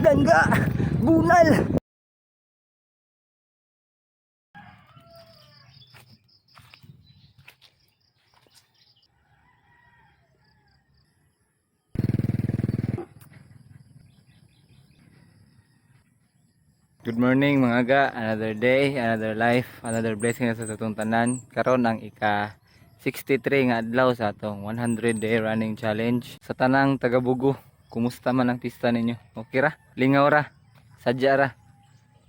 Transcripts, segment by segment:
Dagan ga! Bunal! Good morning, mga ga, another day, another life, another blessing sa atong tanan. Karon ang ika 63 nga adlaw sa atong 100 day running challenge. Sa tanang taga Bugo, kumusta man ang pista ninyo? Okay ra? Lingaw ra? Sadya ra?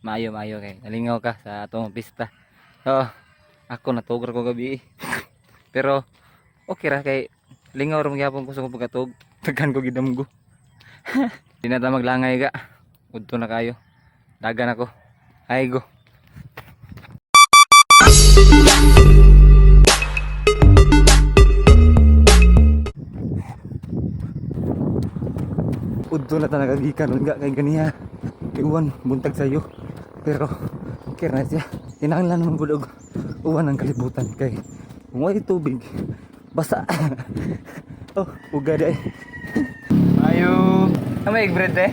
Maayo, maayo kay nalingaw ka sa atong pista. Oh, ako natug ra ko gabi. Pero okay ra kay lingaw ra magyapon ko sa akong pagkatug. Tagan ko gidamgo. Di na ta maglangay, ga. Udto na kayo. Dagan ako. Ay go. Udto na talaga gikan ga kay ganiha. Kay uwan buntag sayo. Pero okay na siya. Kinahanglan naman gud og uwan ang kalibutan kay kung way tubig basa. Oh, uga di ay. Ayo. Ano may egg bread eh?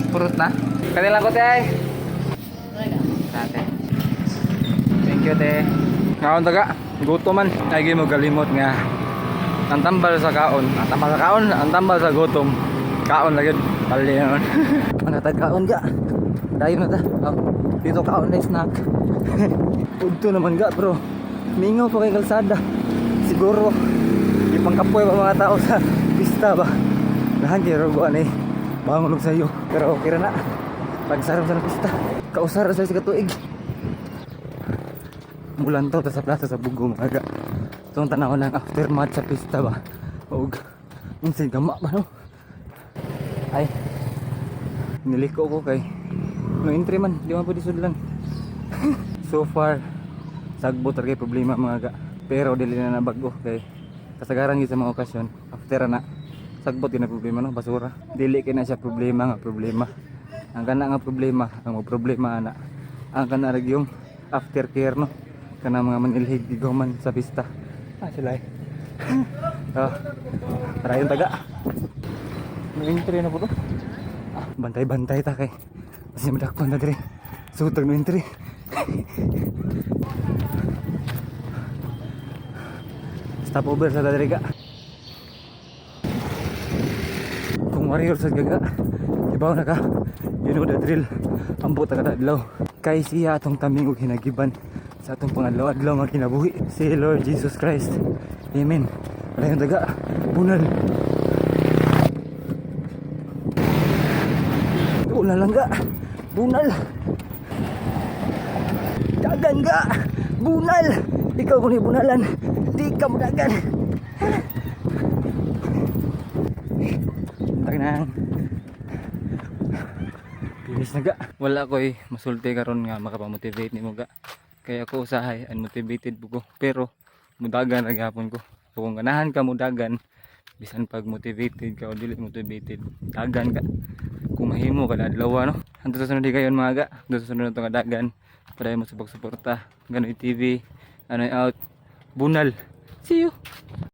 Purot na? Kanila ko, te ay. Ate. Thank you, te. Kaon taga, gutom man. Ay mo galimot nga. Ang tambal sa kaon, ang tambal sa kaon, ang tambal sa gutom. Kaon lagi pali naman. Ano ta kaon ga? Dayon na ta. Oh, dito kaon na snack. Udto naman ga, bro. Mingaw pa kay kalsada. Siguro ipangkapoy pa mga tao sa pista ba. Lahan kay rogo ani. Bangon og sayo. Pero okay ra na. Pagsaram sa pista. Kausar ra sa katuig. Mulantaw ta sa plaza sa Bugo, mga ga. Itong tanaw lang aftermath sa pista ba. Og unsay gama ba, no? Ay. Niliko ko kay no entry man, di man pwede sudlan. So far sagbot ra kay problema, mga ga. Pero dili na nabago kay kasagaran gyud sa mga okasyon after na sagbot gyud na problema, no, basura. Dili kay na siya problema nga problema. Ang kana nga problema, ang problema ana. Ang kana ra yung aftercare, no. Kana mga manilhig giguman sa pista. Ah, sila eh. Oh, tara yung taga. No entry na po to. Ah, bantay-bantay ta kay. Kasi madakpan na dire. Sutag no entry. Stop over sa dere ga. Kung warrior sa gaga, ibaw na ka. You know the drill. Ambot ka adlaw. Kay siya atong taming og hinagiban sa atong pangadlaw-adlaw nga kinabuhi. Si Lord Jesus Christ. Amen. Wala yung daga. Bunal. Wala lang ga. Bunal. Dagan ga. Bunal. Ikaw kung bunalan. Di ka mo dagan. Tag na. Finish na ga. Wala ko'y masulti karon nga makapamotivate nimo, ga. Kaya ako usahay unmotivated po ko. Pero mudagan ra gihapon ko. So kung ganahan ka mudagan, bisan pag motivated ka o dili motivated, dagan ka. Kung mahimo kada adlaw, no. Hangtod sa sunod higayon, mga ga. Hangtod sa sunod nga dagan. Padayon mo sa pagsuporta. Ganoy TV, Ganoy out. Bunal. See you.